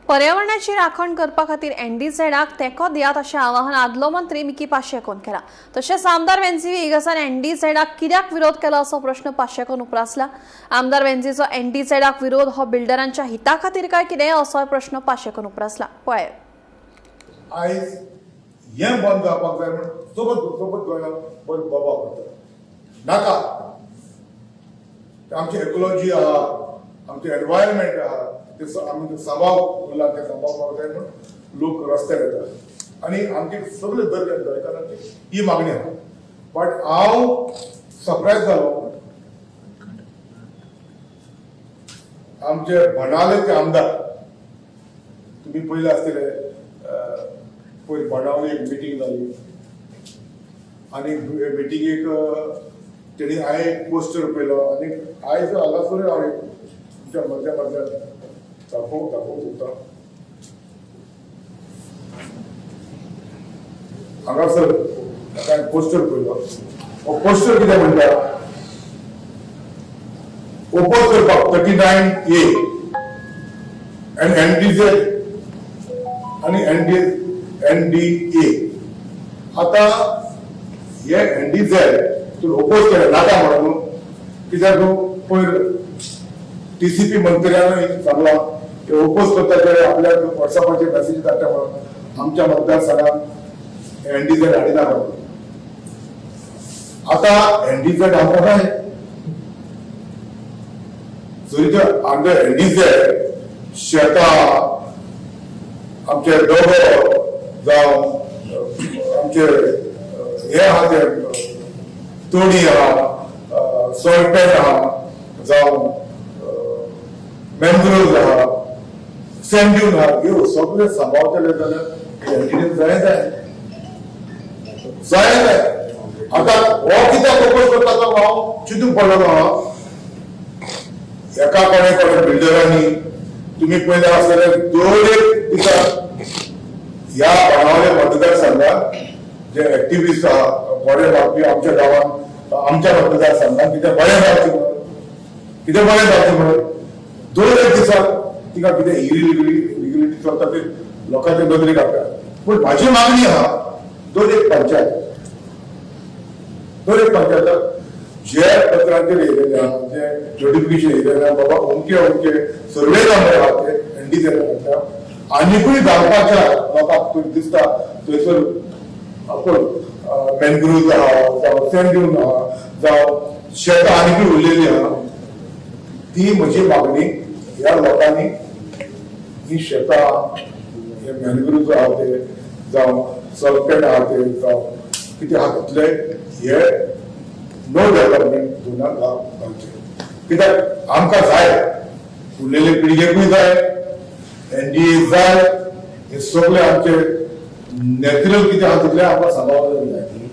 पर्यावरणाची राखण करपा खातीर एनडीझेडाक तेंको दियात अशें आवाहन आदलो मंत्री मिकी पाशेकोन केला। तशेंच आमदार वेन्झी व्हिएगसान एनडीझेडाक कित्याक विरोध केला असो प्रश्न पाशेकोन उप्रासला। आमदार वेन्झीचो एनडीझेडाक विरोध हो बिल्डरांच्या हिता खातीर काय कितें असोय प्रश्न पाशेकोन उप्रासला। पळय आयज हें बंद जावपाक जाय म्हूण सोबत सोबत गोंयांत बरो बोबाव करता नाका। आमची एक्लॉजी आहा, आमची एनवायरमेंट आहा, ते आमी सांबाळ उरला ते सांबाळपाक जाय म्हूण लोक रस्त्यार येता आनी आमची सगळे दर गोंयकारांची ही मागणी आहा। बट हांव सरप्रायज जालो, आमचे बाणावलेचे आमदार तुमी पयले आसतले, पयर बाणावले एक मिटींग जाली आनी मिटिंगेक तेणी हांवें एक पोस्टर पळयलो आनी आयज हांगासर हांव एक तुमच्या मदल्या मदल्यान दाखोवंक दाखोवंक सोदता। हांगासर हांवें पोस्टर पळयलो, हो पोस्टर कितें म्हणटा, ओपोज करपाक 39A आनी एनडीझेड आनी एनडीए। आतां हे एनडीझेड तूं ओपोज केलें नाका म्हणून कित्याक पयर टीसीपी मंत्र्यानूय सांगलां ते ओपोज करता ते आपल्या वॉट्सॅपाचेर मॅसेज धाडटा म्हणून आमच्या मतदारसंघात एनडीझेड हाडिना म्हणून। आतां एनडीझेड आमकां जाय जरी ते आमचे एनडीझेड शेतां आमचे दोंगर जावं आमचे हे आहा ते तोडी आहा, सॉल्टपेन आहा, जावं मॅनग्रोव्ज आहा, सँड ड्यून आहा, ह्यो सगळे सांबाळटले जाल्यार एनडीए जाय जाय जाय जाय। आतां हो कित्याक ओपोज करता तो हांव चिंतूंक पडलो आहा। एका कोणे कोणे बिल्डरांनी तुमी पयले आसतले दर एक दिसा ह्या बाणावले मतदारसंघात जे एक्टिविस्ट आहा बरे वागपी आमच्या गांवांत आमच्या मतदारसंघात कितें बरें जावचें म्हणून कितें बरें जावचें म्हणून दर एक दिसा तिका कितें इरिलिटी चलता ते लोकांच्या नदरेक हाडटा। पूण म्हाजी मागणी आहा दर एक पंचायत दर एक पंचायताक जे पत्रांचेर येयलेले आहा, जे नोटिफिकेशन येयलेले आहा, बाबा अमके अमके सर्वे नंबर आहा ते एनडीझेड घालता आनिकूय घालपाच्या लोकांक थंय दिसता थंयसर आपण मॅनग्रोव्ज आहा, जावं सँड ड्यून आहा, जावं शेतां आनिकूय उरलेली आहा, ती म्हजी मागणी ह्या लोकांनी ही शेतां हे मॅनग्रोव्ज आहा ते जावं सल्पेट आहा ते जावं कितें आहा तितले हे नो डेव्हलपमेंट झोनाक घालचे कित्याक आमकां जाय उरलेले पिळगेकूय जाय, एनडीए जाय, हे सगळे आमचे नॅचरल कितें आहा तितलें आमकां सांबाळपाक जाय।